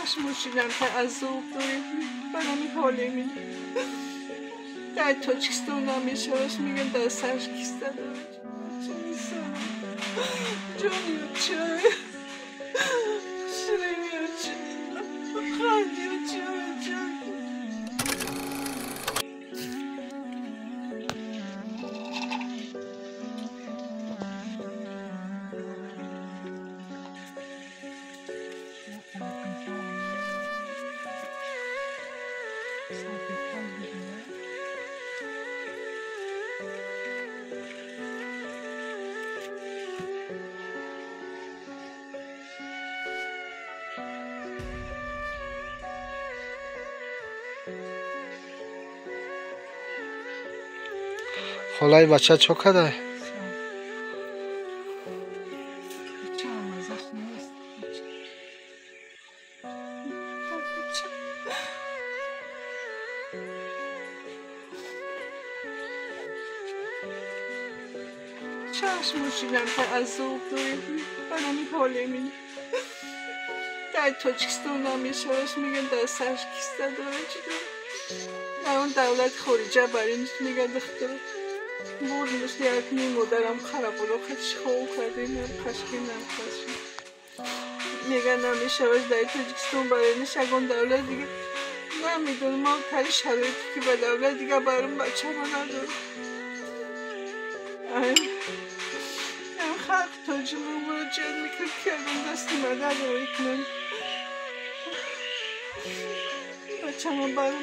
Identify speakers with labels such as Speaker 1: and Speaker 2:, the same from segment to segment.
Speaker 1: چشم مشیدم تا عذاب داریم برام حاله می در تاجیکستان هم میشوش میگن در سرش کیسته داره چه نیستم جانی و چای شیرینی و چای خندی و چای چای
Speaker 2: холаи бача чо кадай?
Speaker 1: چشم مشیدم تا عذاب داریم برام حاله می در تاجیکستان هم میشوش میگن در سرش کیسته داره چی داره در اون دولت خارجه برای میگن دختر بردمش یک نیم مادرم خراب بود خودش خوب کردیم خشکینم خشکین میگن نمیشوش در تاجیکستان برای نشگان دولت دیگه نمیدونم ما تری شرایطی که به دولت دیگه برام بچه ما ندارم. ام خلق تاجیک مراجعت میکنم که اون دست مدد رو کنم بچه ما برام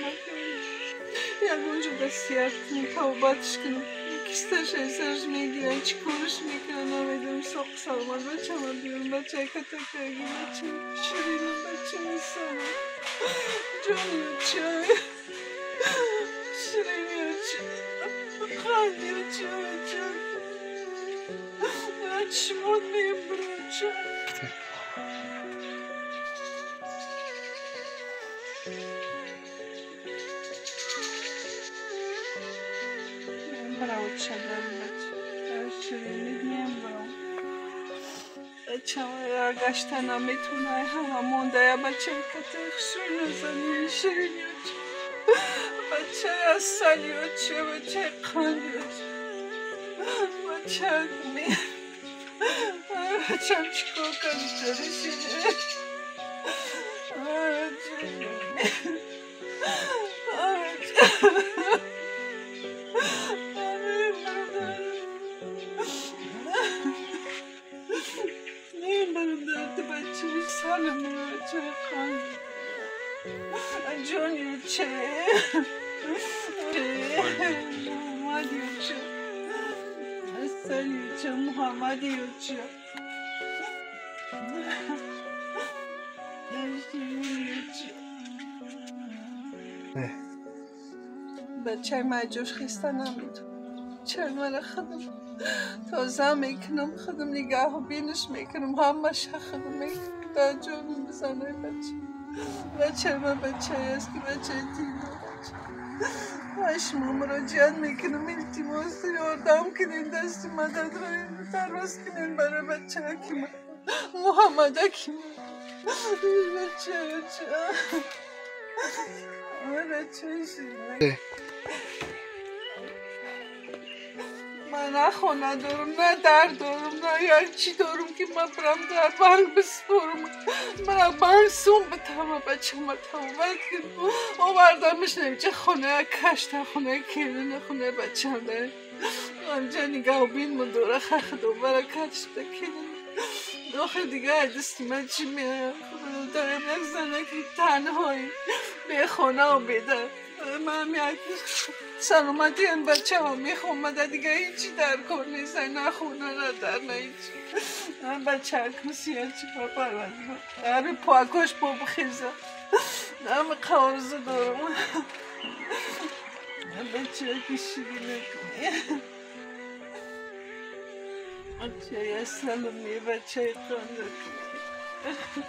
Speaker 1: یک اونجا دستیت کنم توبتش کنم کیستش سرش میگیرن چی کارش میکنن نمیدونم ساق سلامت بچه من بیارم بچه کتکرگی بچه شیرینم بچه نیستم جانی و چای شیرینی و چای خندی و چای چای چشمات میم برو چای گشته نمیتونه همه مونده یا بچه کته خشوی نزنی شیرینی بچه اصلی بچه بچه قندی بچه می بچه هم چیکار کنی داری شیرینی جونی چه محمدی چه اصلی چه محمدی چه بچه من جوش خسته نمیتونم چرا من خودم تازه میکنم خودم نگاه و بینش میکنم همش خودم میکنم در جونم بزنه بچه بچه من بچه است که بچه تیمو بچه مراجعت میکنم التماس یاردم کنین دست مدد رو تراز کنین برای بچه که من محمد که من بچه بچه بچه شیرینه من نه خانه دارم نه در دارم نه یک چی دارم که من برم در بانک بسپرم من بانک سوم بتم بچه ما توبت کنم آوردمش نمیشه خانه کشته خانه کلینه خانه بچه هم داره آنجا نگاه بین من دوره خدا برکتش بکنم آخه دیگه دست من چی میاد دارم یک زنه که تنهایی به خانه و بیده من یک سلامتی این بچه ها میخوام دیگه هیچی در کار نیست نه خونه نه در نه هیچی من بچه کسی چی با پرونده همین پاکاش با بخیزه همه قارزه دارم بچه که شیرینه کنی بچه یه سلامی بچه قنده کنی.